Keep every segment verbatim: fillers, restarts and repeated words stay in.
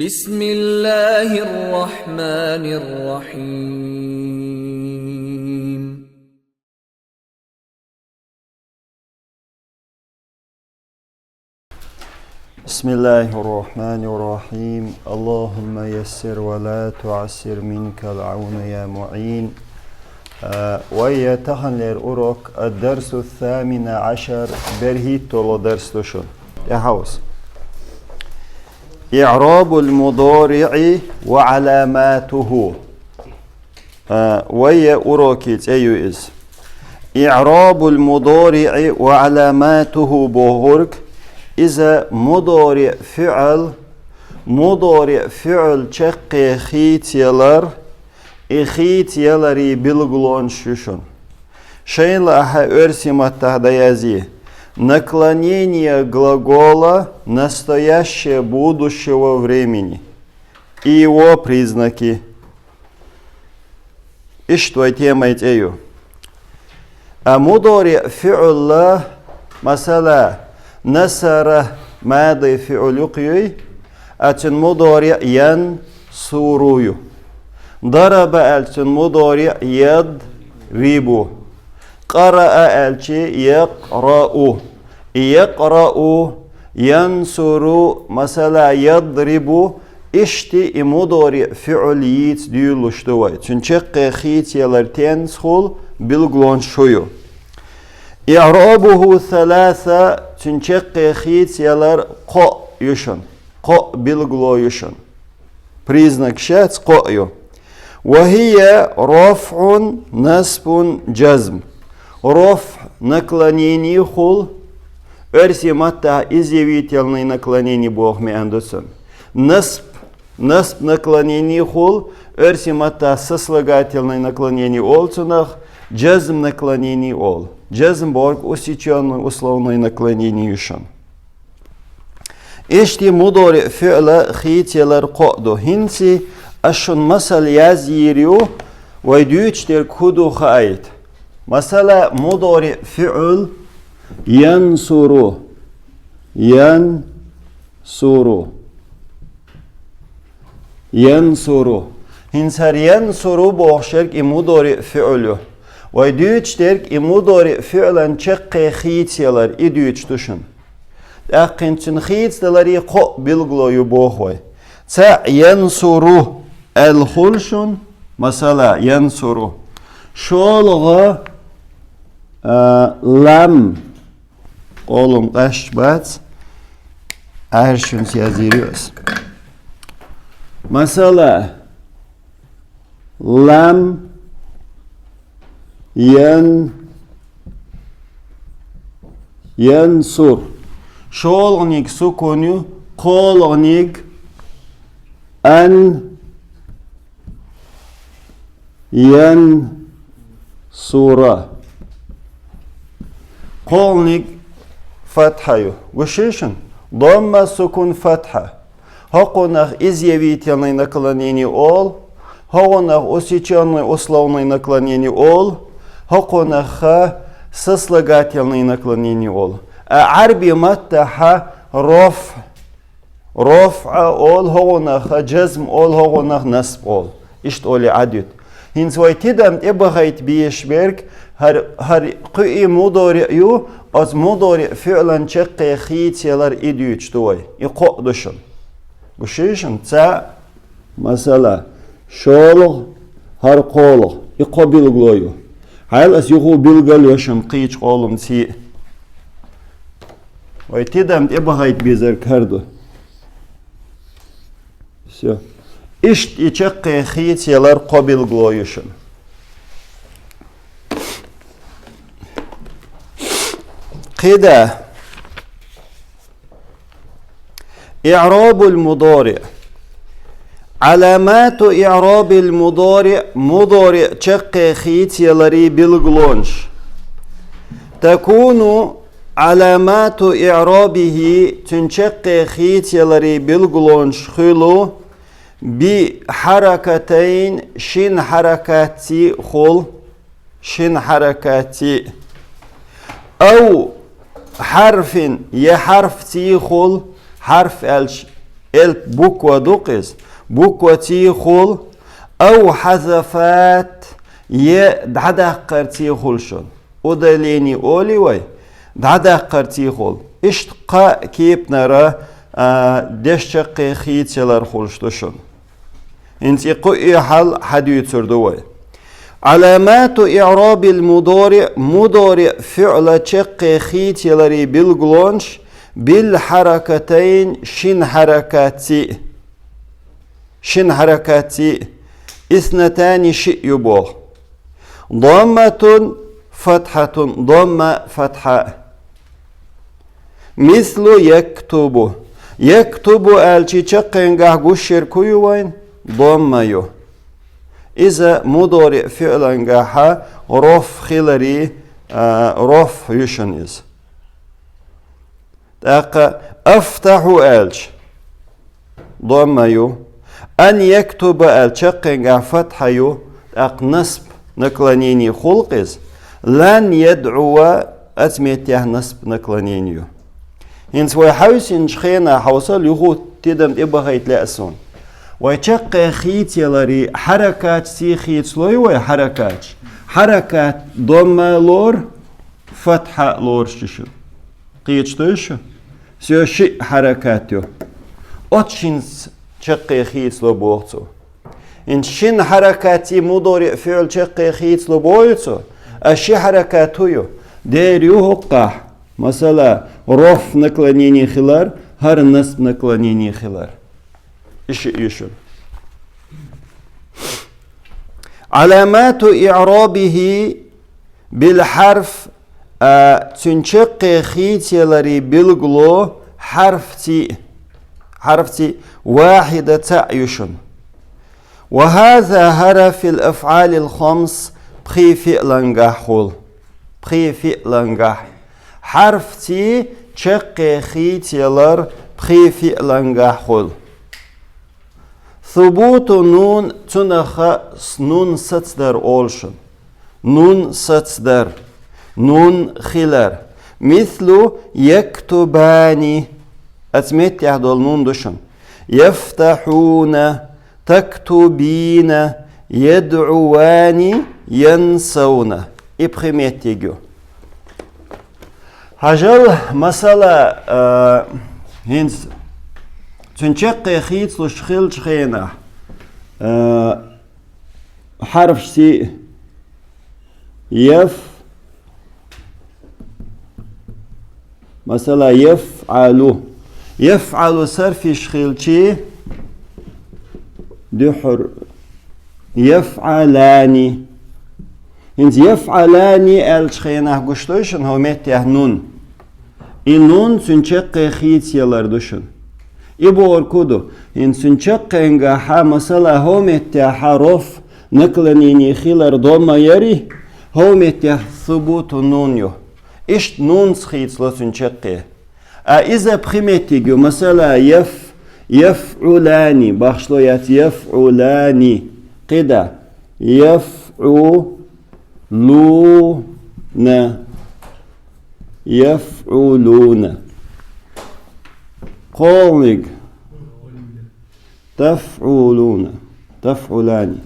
بسم الله الرحمن الرحيم. بسم الله الرحمن الرحيم. اللهم يسر ولا تعسر، منك العون يا معين. Э, вай таханлера урок الدرس الثامن عشر, берхӀиттола дарс ду шун. ТӀехьа уз. إعراب المضارع وعلاماته. Э, вай урокий цӀе ю из. إعراب المضارع وعلاماته бохург, иза мудариӀ фиӀл, мудариӀ фиӀл чаккхе хийцаялар, и хийцаяларий билгалонаш ю шун. Шайла ахьа оьрсийн маттахь дӀаязъе: наклонение глагола настоящего, будущего времени и его признаки. Иштта вай темай цӀе ю. А мудариӀ фиӀл, масала, насара мади фиӀл юкъ юй, а цун мудариӀ янсуру ю. Дараба аьлча цун мудариӀ ядрибу. Къараа аьлча якърау. Якърау, янсуру, масала, ядрибу, иштта и мудариӀ фиӀл йийца дуьйлалуш ду вай. Цун чаккхе хийцаялар тенс хул, билгалонаш шу ю. إعرابه ثلاثة, цун чаккхе хийцаялар кхоъ ю шун. Кхоъ билгало ю шун. Признак шац кхоъ ю. وهي رفع، نصب، جزم. РафӀ наклонение хул, оьрсийн маттахь изъявительное наклонение боху маьӀна ду цун. Насб, насб наклонение хул, оьрсийн маттахь сослагательное наклонение олу цунах, джазм наклонение олу. Джазм бохург усечённое условное наклонение ю шун. Иштта мудариӀ фиӀла хийцаялар кхоъ ду. ХӀинца ас шун масал язйийр ю, вай дуьйцуш дерг хӀун ду хаийта. Масала, мудариӀ фиӀл янсуру. Янсуру. Янсуру. ХӀинца хӀара янсуру бохуш ерг и мудариӀ фиӀл ю. Вай дуьйцуш дерг и мудариӀ фиӀлан чаккхе хийцаялар, и дуьйцуш ду шун. ТӀаккха хӀинца цуьнан хийцадаларий кхоъ билгало ю боху вай. ЦаӀ янсуру аьлла хуьлу шун, масала, янсуру. ШолгӀа, а, лам. Къолам къаьсташ бац. Ӏаьржачуьнца язйийр ю ас. Масала, лам, ян, янсур. ШолгӀаниг сукун ю, кхолгӀаниг ан, янсура. КхолгӀаниг фатхьа ю. Гуш ю шуна? Домма, сукун, фатхьа. ХӀокхунах изъявительное наклонение олу, хӀокхунах усечённое условное наклонение олу, хӀокхунах сослагательное наклонение олу. А Ӏарби маттахьа рафӀ, рафӀ олу, хӀокхунах джазм олу, хӀокхунах насб олу. Иштта олий Ӏадуьту. ХӀинца вай тидам тӀебахийта безаш берг, хӀара, хӀара кхуьи мудариӀ ю, оцу мудариӀ фиӀлан чаккхе хийцаялар, и дуьйцуш ду вай. И кхоъ ду шуна. Гуш ю шуна? ЦаӀ, масала, шолгӀа, хӀара кхолгӀа. И кхо билгало ю. Хьайла ас юха билгал йо шуна кхечу къоламций. Вай тидам тӀебахийта безарг хӀара ду. Всё. Иштта и чаккхе хийцаялар кхо билгало ю шуна. КхидӀа. إعراب المضارع. علامات إعراب المضارع, мудариӀ чаккхе хийцаяларий билгалонаш. تكون علامات إعرابه, цуьнан чаккхе хийцаяларий билгалонаш хуьлу, بحركتين, шина хьаракатций хуьлу, шина хьаракатций. أو حرف, я хьарфций хуьлу, хьарф аьлча элп буква ду-кх из, букваций хул, أو حذفت, е дӀадаккхарций хул шун. Удаление оли вай, дӀадаккхарций хул. Иштта кхо кепанара, а, дешчаккхе хийцаялар хулаш ду шун. ХӀинца и кхо хьал хьадуьйцур ду вай. علامات إعراب المضارع, мудариӀ фиӀла чаккхе хийцаяларий билгалонаш, بالحركتين, шин хьаракатций. Шин хьаракатций, اثنتان, шиъ ю боху. ضمة، فتحة, домма, фатхьа. مثل يكتب. يكتب аьлча чаккхенгахь гуш ерг хӀун ю вайна? Домма ю. Иза мудариӀ фиӀлангахьа роф хиларий, а, роф ю шун иза. ТӀаккха أفتح аьлча, домма ю. أن يكتب аьлча, чаккхенгахь фатхьа ю, тӀаккха насб, наклонение хул-кх иза. لن يدعو, оцу меттехь насб, наклонение ю. ХӀинца вай хьаьвсинчу хенахь хьовсал, юха тидам тӀебахийта лаьа суна. Вай чаккхе хийцаяларий хьаракатций хийцалой вай, хьаракаташ. Хьаракат домма лору, фатхьа лоруш ю шун. Кхеташ дуй шу? Всё, шиъ хьаракат ю. Оцу шинца чаккхе хийцало боху цо. ХӀинца шин хьаракатций мудариӀ фиӀл чаккхе хийцало боху цо, а ши хьаракат хӀун ю? Дера ю хӀокхахь, масала, роф наклонение хилар, хӀара насб наклонение хилар. И шиъ ю шун. علامات إعرابه بالحرف, а, цуьнан чаккхе хийцаяларий билгало хьарфций, хьарфций, واحد, цхьаъ ю шун. وهذا, хӀара, في الأفعال الخمس, пхи фиълангахь хуьлу. Пхи фиълангахь. Хьарфций чаккхе хийцаялар пхи фиълангахь хуьлу. ثبوت النون, цунах с-, нун сацдар олу шуна. Нун сацдар. Нун хилар. مثل يكتبان. Оцу меттехь долу нун ду шуна. يفتحون, تكتبين, يدعوان, ينسون. И пхи меттиг ю. Хьажал, масала, а, хӀинца цуьнан чаккхе хийцалуш хиллачу хенахь, а, хьарфашций, яф-, масала, يفعل. يفعل сарф йиш хилчий, дуьххьара, يفعلان. ХӀинца يفعلان аьллачу хенахь гуш дуй шуна хӀокху меттехь нун. И нун цуьнан чаккхе хийцаялар ду шуна. И бохург хӀун ду? ХӀинца цуьнан чаккхенгахьа, масала, хӀокху меттехьа роф, наклонение хилар домма ярий, хӀокху меттехь ثبوت النون ю. Иштта нунца хийцало цуьнан чаккхе. А иза пхи меттиг ю, масала, яф-, يفعلان, бахшло яц, يفعلان, кхидӀа, يفعلون, يفعلون. КхоалгӀаниг. تفعلون. تفعلان.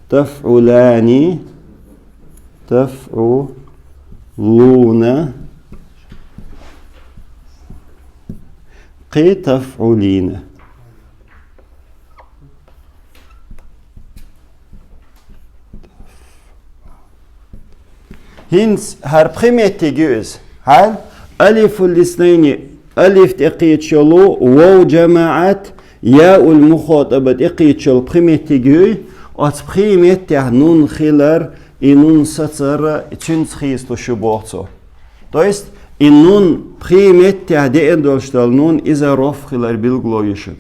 تفعلان. تفعلون. Кхин تفعلين. ХӀинца хӀара пхи меттиг ю иза. Хьал, ألف الاثنين, алиф тӀекхеташ йолу, вов جماعة, ياء المخاطبة тӀекхеташ йолу пхи меттиг юй, оцу пхи меттехь нун хилар, и нун сацар, цуьнца хийцалуш ю боху цо. То есть, и нун пхи меттехь деана долуш долу нун, иза роф хилар билгало ю шуна.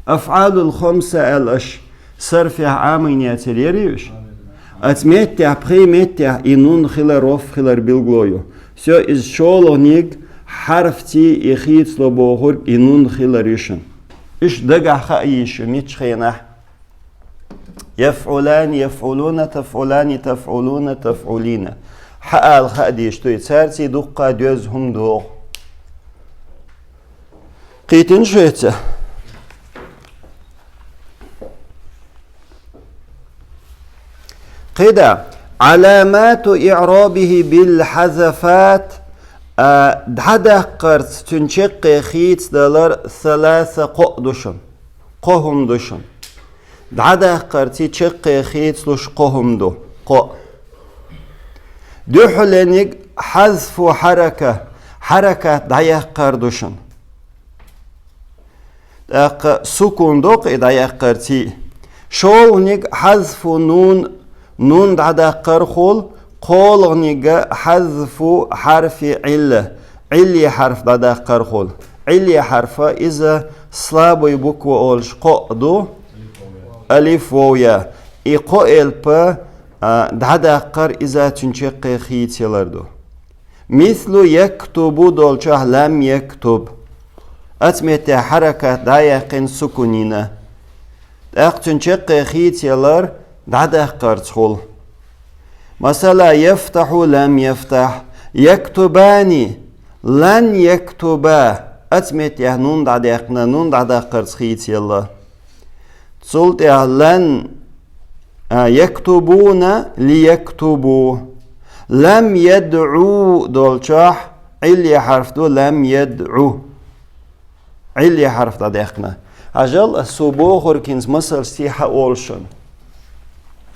أفعال الخمسة аьлла аша сарфехь Ӏамийна яцара, яра уьш? Оцу меттехь, пхи меттехь и нун хилар, роф хилар билгало ю. Всё, иза шолгӀаниг хьарфций и хийцало бохург и нун хилар ю шуна. Уьш дагахь хаа йиш ю миччу хенахь. يفعلان، يفعلون، تفعلان، تفعلون، تفعلين. хьаала хаа дезаш ду, и царций дуккха доьзза хӀума догӀу. Кхийтина шуьца? КхидӀа. علامات إعرابه بالحذفات, а, дӀадаккхарца цуьнан чаккхе хийцадалар ثلاثة, кхоъ ду шуна. Кхо хӀума ду шуна. ДӀадаккхарца чаккхе хийцалуш кхо хӀума ду. Кхоъ. Дуьххьалниг حذف حركة, хьаракат дӀаяккхар ду шуна. ТӀаккха сукун доккху и дӀаяккхарций. ШолгӀаниг حذف نون, нун дӀадаккхар хул, кхоалгӀаниг حذف حرف علة, Ӏиллий хьарф дӀадаккхар хул. Ӏиллий хьарф иза слабый буква олуш кхоъ ду, алиф, вов, я. И кхо элп, а, дӀадаккхар иза цуьнан чаккхе хийцаялар ду. مثل يكتب долчохь لم يكتب. Оцу меттехь хьаракат дӀаяьккхина сукун йина. ТӀаккха цуьнан чаккхе хийцаялар дӀадаккхарца хул. Масала, يفتح لم يفتح. يكتبان لن يكتبا. Оцу меттехь нун дӀадаьккхина, нун дӀадаккхарца хийцаелла. Цул тӀаьхьа لن, а, يكتبون ليكتبوا. لم يدعوا долчохь Ӏиллий хьарф ду, لم يدع. Ӏиллий хьарф дӀадаьккхина. Хьажал, ас цо бохург хӀинца масалшций хьаолу шуна.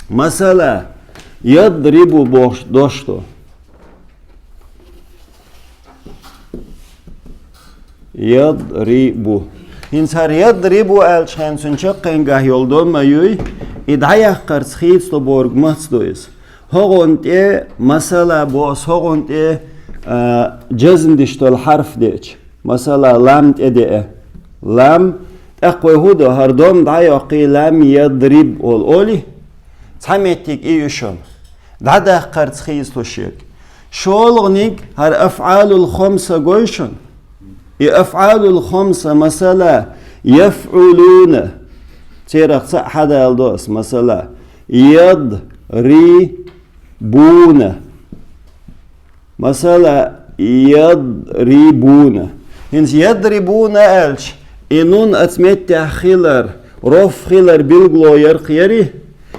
Масала, يضرب бохуш дош ду. يضرب. ХӀинца хӀара يضرب аьллачу хенахь цуьнан чаккхенгахь йолу домма юй, и дӀаяккхарца хийцало бохург маца ду иза. ХӀокхунна тӀе масала боху ас, хӀокхунна тӀе, а, джазм деш долу хьарф деача. Масала, لم тӀедеа. لم, тӀаккха вай хӀун до, хӀара домма дӀайоккхий, لم يضرب олу, олий? Цхьа меттиг и ю шуна. ДӀадаккхарца хийцало шега. ШолгӀаниг хӀара أفعال الخمسة гой шуна? И أفعال الخمسة, масала, يفعلون. Церах цхьаъ хьадалдо ас, масала, يضربون. Масала, يضربون. ХӀинца يضربون аьлча, и нун оцу меттехь хилар, роф хилар билгало ярх яри?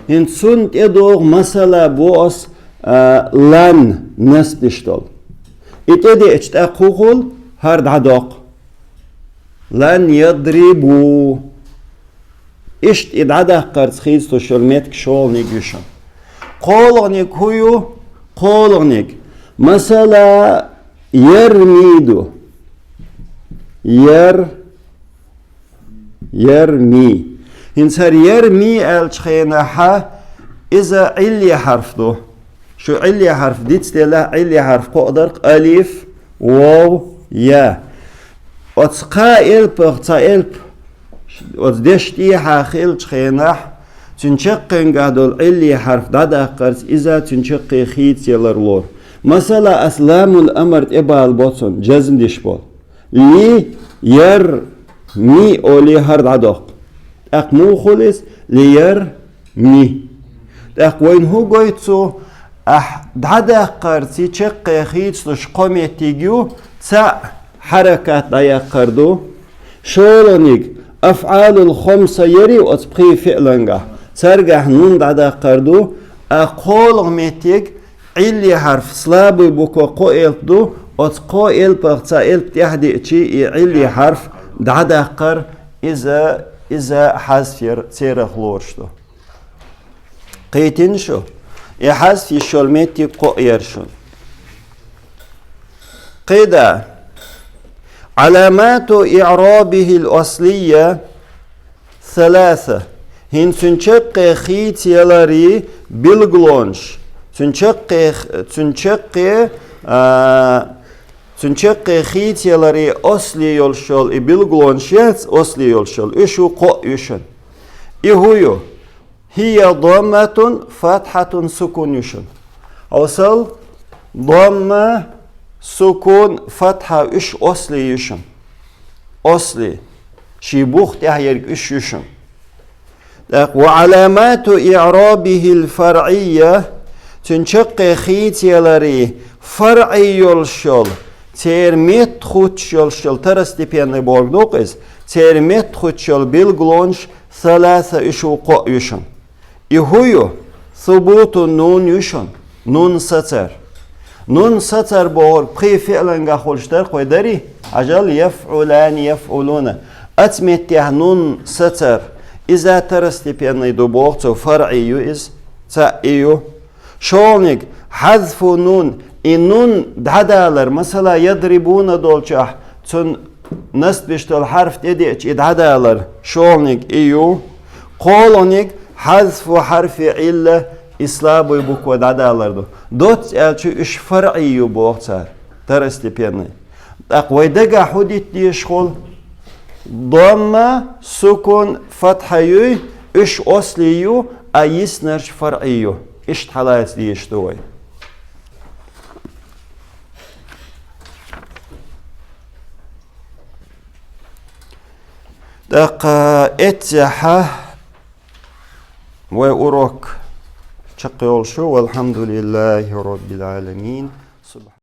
ХӀинца цунна тӀедогӀу масала боху ас, а, لن насб деш долу. И тӀедеача тӀаккха хӀун хул, хӀара дӀадоккху. لن يضربوا. Иштта и дӀадаккхарца хийцало шуна меттиг шолгӀаниг ю шуна. КхоалгӀаниг хӀун ю? КхоалгӀаниг. Масала, يرمي ду. ير-, يرمي. ХӀинца хӀара يرمي аьллачу хенахь, иза Ӏиллий хьарф ду. Шу Ӏиллий хьарф дицделла, Ӏиллий хьарф кхоъ дара-кх: алиф, вов, я. Оцу кхаа элпах цхьа элп оцу дешна тӀехьа хиллачу хенахь, цуьнан чаккхенгахь долу Ӏиллий хьарф дӀадаккхарца иза цуьнан чаккхе хийцаялар лору. Масала, ас لام الأمر тӀебала бо цунна, джазм деш болу. ليرمي олий, хӀара дӀадоккху. ТӀаккха муха хуьлу иза? ليرمي. ТӀаккха вайна хӀун гойту цо? Ахь дӀадаккхарца чаккхе хийцалуш кхо меттиг ю, цхьаъ хьаракат дӀаяккхар ду. ШолгӀаниг, أفعال الخمسة яри оцу пхи фиълангахь, царгахь нун дӀадаккхар ду, а кхоалгӀа меттиг Ӏиллий хьарф, слабый буква, кхо элп ду, оцу кхо элпах цхьа элп тӀаьхьа деачий, и Ӏиллий хьарф дӀадаккхар, иза, иза хьазф яр церах лоруш ду. Кхийтина шу? И хьазф йиш йолу меттиг кхоъ яр шуна. КхидӀа. علامات إعرابه الأصلية ثلاثة. ХӀинца цуьнан чаккхе хийцаяларий билгалонаш. Цуьнан чаккхе, цуьнан чаккхе, а, цуьнан чаккхе хийцаяларий ослий йолуш йолу и билгалонаш яц, ослий йолуш йолу. Уьш ю кхоъ ю шуна. И хӀун ю? هي ضمة فتحة سكون ю шуна. Хьовсал, домма, сукун, фатхьа, уьш ослий ю шуна. Ослий. Шен бух тӀехь ерг уьш ю шуна. ТӀаккха وعلامات إعرابه الفرعية, Цуьнан чаккхе хийцаяларий фарӀий йолуш йолу, церан метта хуттуш йолуш йолу, второстепенный бохург ду-кх иза, церан метта хуттуш йолу билгалонаш саласа, уьш ву, кхоъ ю шуна. И хӀун ю? Субутун нун ю шуна, нун сацар. Нун сацар бохург пхи фиълангахь хуьлуш дара-кх вай, дарий? Хьажал, яфӀулани, яфӀулуна. Оцу меттехь нун сацар, иза второстепенный ду боху цо, фарӀий ю иза, цхьаъ и ю. ШолгӀаниг, хьазфу нун, и нун дӀадалар, масала, ядрибуна долчохь, цунна насб беш долу хьарф тӀедеъча и дӀадалар, шолгӀаниг и ю. КхоалгӀаниг, хьазфу хьарфи Ӏилла, и слабый буква дӀадалар ду. Доцца аьлча, уьш фарӀий ю боху цара, второстепенный. ТӀаккха вай дагахь хӀун дита дезаш хуьлу? Домма, сукун, фатхьа юй, уьш ослий ю, а йиснарш фарӀий ю. Иштта хьалаца дезаш ду вай. ТӀаккха эццехь вай урок чекхйолуш ю. Валхьамдулиллахи роббил Ӏаламин.